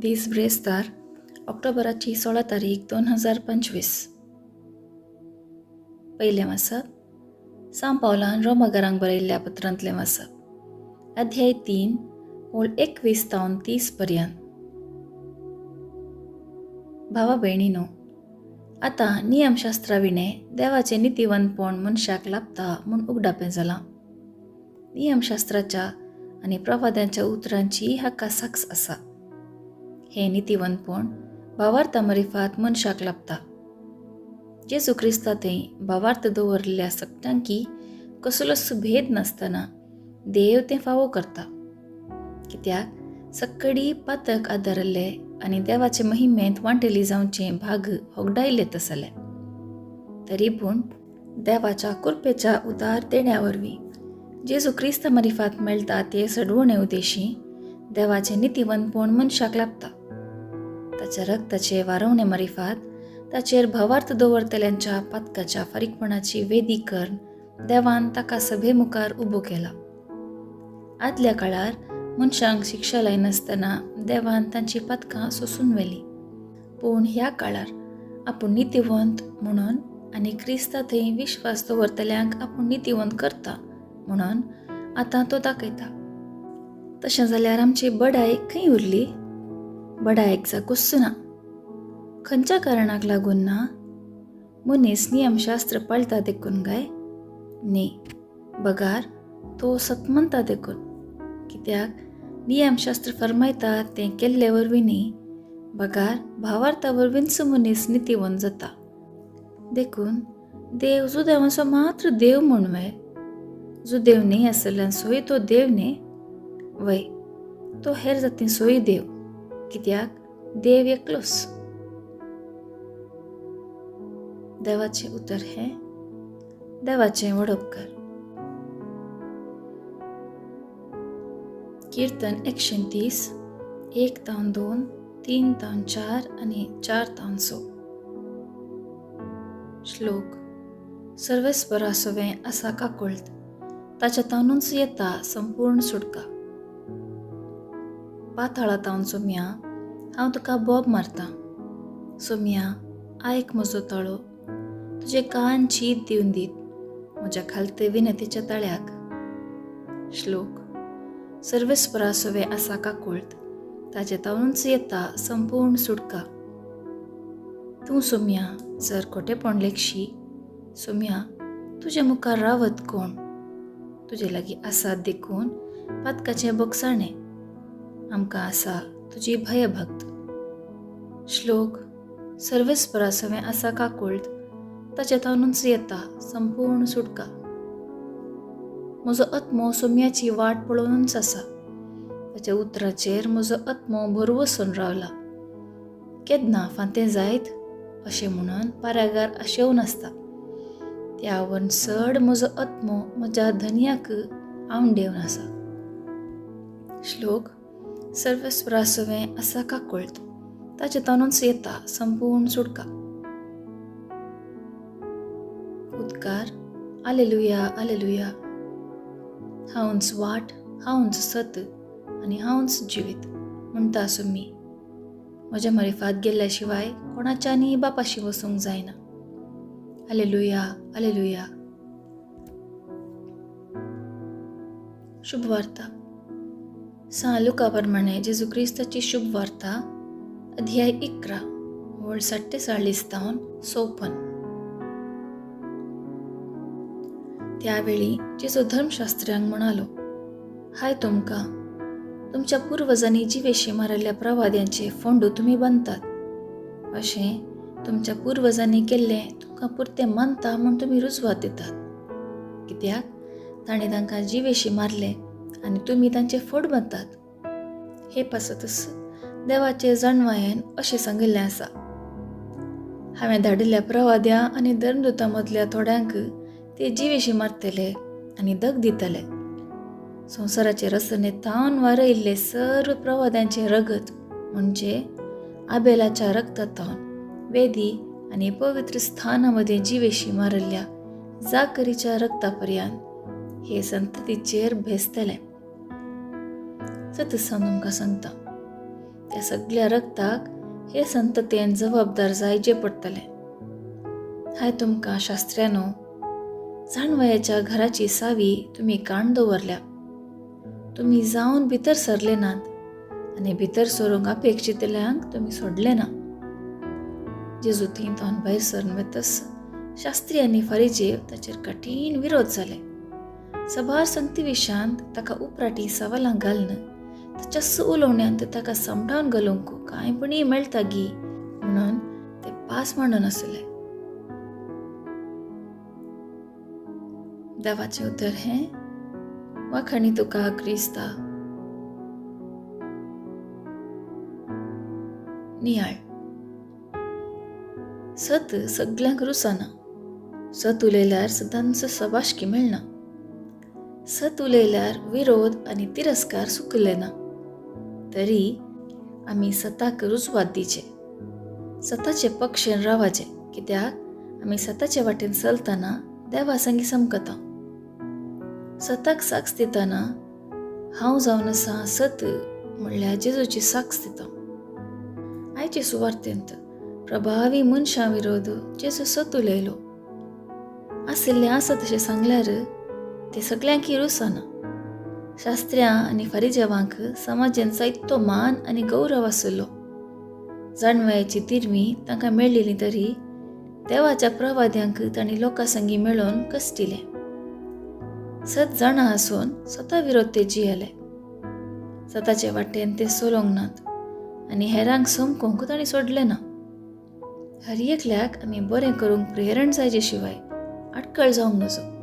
दीस ब्रेस्तार ऑक्टोबराची 16 तारीख 2025. पयलें वाचप सांव पावलान रोमागारांक बरयल्ल्या पत्रांतलें वाचप, अध्याय 3 ओळ 21 तावन 30 पर्यंत. भावा भयणीनो, आतां नियमशास्त्रा विणें देवाचें नितीवंतपण मनशाक लाभता म्हूण उगडापें जालां. नियमशास्त्राच्या आनी प्रवाद्यांच्या उतरांची हाका साक्ष आसा. हें नितीवंतपण भावार्था मरिफात मनशाक लाभता. जेजू क्रिस्ता थंय भावार्थ दवरिल्ल्या सगळ्यांकी कसलोच भेद नासतना देव तें फावो करता. कित्याक सक्कडी पातक आदारिल्ले आनी देवाचे महिमेंत वांटेली जावचें भाग होगडायल्ले तसले. तरी पूण देवाच्या कृपेच्या उदार देण्या वरवीं जेजू क्रिस्ता मरिफात मेळटा ते सडवणे उदेशी देवाचें नितीवंतपण मनशाक लाभता. ताच्या रक्ताचे वारवणे मरिफात ताचेर भावार्थ दवरतल्यांच्या पातकाच्या फारीकपणाची वेदी करून देवान ताका सभे मुखार उबो केला. आदल्या काळार मनशांक शिक्षा लायनासतना देवान तांची पातकां सोसून व्हेली. पूण ह्या काळार आपूण नितीवंत म्हणून आनी क्रिस्ता थंय विश्वास दवरतल्यांक आपूण नितीवंत करता म्हणून आतां तो दाखयता. तशें जाल्यार आमची बडाय खंय उरली? बडायेक जागूच ना. खंयच्या कारणाक लागून ना? मनीस नियमशास्त्र पाळटा देखून काय? न्ही, बगार तो सतमनता देखून. कित्याक नियमशास्त्र फरमायता तें केल्ले वरवीं न्ही, बगार भावार्था वरवींच मनीस नितीवंत जाता. देखून देव जुदेवांचो मात्र देव म्हूण वे? जुदेव न्ही आसल्ल्यांचोय तो देव न्ही वय? तो हेर जातींचोय देव. कित्याक देव एकलोच. देवाचें उतर हें देवाचें वडोपकार. कीर्तन 130, 1 तावन 2, 3 तावन 4 आनी 4 तावन 6. श्लोक. सर्वेस्परा सवें आसा काकुळत, ताच्या तावनूच येता संपूर्ण सुटका. पाताळा तावन सोम्या, हांव तुका बोब मारतां. सोम्या, आयक म्हजो ताळो, तुजे कान चीत दिवन दीत म्हज्या खालते विनतीच्या ताळ्याक. श्लोक. सर्वेस्परा सवें आसा काकुळत, ताचे तावनूच येता संपूर्ण सुटका. तूं सोम्या जर खोटेपण लेखशी, सोम्या तुजे मुखार रावत कोण? तुजे लागीं आसा देखून पातकाचें बोगसाणें, आमकां आसा तुजी भयभक्त. श्लोक. सर्वेस्परा सवें आसा काकुळत, ताचे तावनूच येता संपूर्ण सुटका. म्हजो आत्मो सोम्याची वाट पळोवनूच आसा. ताच्या उतराचेर म्हजो आत्मो भरवसून रावला. केन्ना फांतें जायत अशें म्हणून पारागार आशेवन आसता. त्यावन चड म्हजो आत्मो म्हज्या धनयाक आवंडेवन आसा. श्लोक. सर्वेस्परा सवें आसा काकुळत, ताचे तानूच येता संपूर्ण सुटका. उद्गार. आलेलुया, आलेलुया. हांवच वाट, हांवच सत आनी हांवच जिवीत म्हणटा सुमी. म्हज्या मरिफात गेल्ल्या शिवाय कोणाच्यानी बापाशी वसूंक जायना. आलेलुया, आलेलुया. शुभवार्ता. सांव लुका प्रमाणे जेजू क्रिस्ताची शुभवार्ता, अध्याय 11, वळ 47 तावन 54. त्यावेळी जेजू धर्मशास्त्र्यांक म्हणालो, हाय तुमकां, तुमच्या पुर्वजांनी जिवेशी मारिल्ल्या प्रवाद्यांचे फोंडू तुमी बांदतात. अशें तुमच्या पुर्वजांनी केल्लें तुमकां पुरतें मानता म्हूण तुमी रुजवात दितात. कित्याक ताणें तांकां जिवेशी मारले आनी तुमी तांचे फोड बांदतात. हे पासतच देवाचे जाणवायेन अशें सांगिल्लें आसा, हांवें धाडिल्ल्या प्रवाद्या आनी धर्मदूतां मदल्या थोड्यांक ते जिवेशी मारतले आनी दग दितले. संवसाराचे रचने तावन वारयल्ले सर्व प्रवाद्यांचे रगत म्हणजे आबेलाच्या रक्तातावन वेदी आनी पवित्र स्थाना मदें जिवेशी मारिल्ल्या जाकरीच्या रक्ता पर्यंत हे संततीचेर भेसतले. सतत हांव तुमकां सांगता, त्या सगळ्या रक्ताक हे संततेन जबाबदार जायचे पडटलें. हाय तुमकां शास्त्र्यानो, जाणवयाच्या घराची सावी तुमी काण दवरल्या. तुमी जावन भितर सरले नात आनी भितर सरूंक अपेक्षितल्यांक तुमी सोडले ना. जेजू थंय तावन भायर सरून वतस शास्त्री आनी फारिजेव ताचेर कठीण विरोध जाले. सभार संगती विशांत ताका उपराटी सवालां घालून ताच्या उलोवण्यांत ताका समटावन घालूंक कांय पणी मेळटा गी म्हणून ते पास मांडून आसले. देवाचें उतर हें वाखाणी तुका क्रिस्ता. नियाळ. सत सगल्यांक रुसना. सत उलयल्यार सदांच सबाशकी मेळना. सत उलयल्यार विरोध आनी तिरस्कार सुकले ना. तरी आमी सताक रुजवात दिचे, सताचे पक्षेन रावाचे, कित्याक आमी सताचे वाटेन चलतना देवा संगी समकता. सताक साक्ष दितना हांव जावन आसा सत म्हणल्यार जेजूची साक्ष दिता. आयचे सुवार्तेंत प्रभावी मनशां विरोध जेजू सत उलयलो. आशिल्लें आसा तशें सांगल्यार ते सगल्यांकी रुसना. शास्त्र्यां आनी फारिजेवांक समाजान जायतो मान आनी गौरव आशिल्लो. जाणवयाची तिरवी तांकां मेळिल्ली तरी देवाच्या प्रवाद्यांक तांणी लोकां संगी मेळोवन कश्टिलें. सत जाणा आसून स्वता विरोध ते जियेले. सताचे वाटेन ते सोलोंक नात आनी हेरांक समकोंक तांणी सोडलें ना. हर एकल्याक आमी बरें करूंक प्रेरण जायचे शिवाय आटकळ जावंक नजो.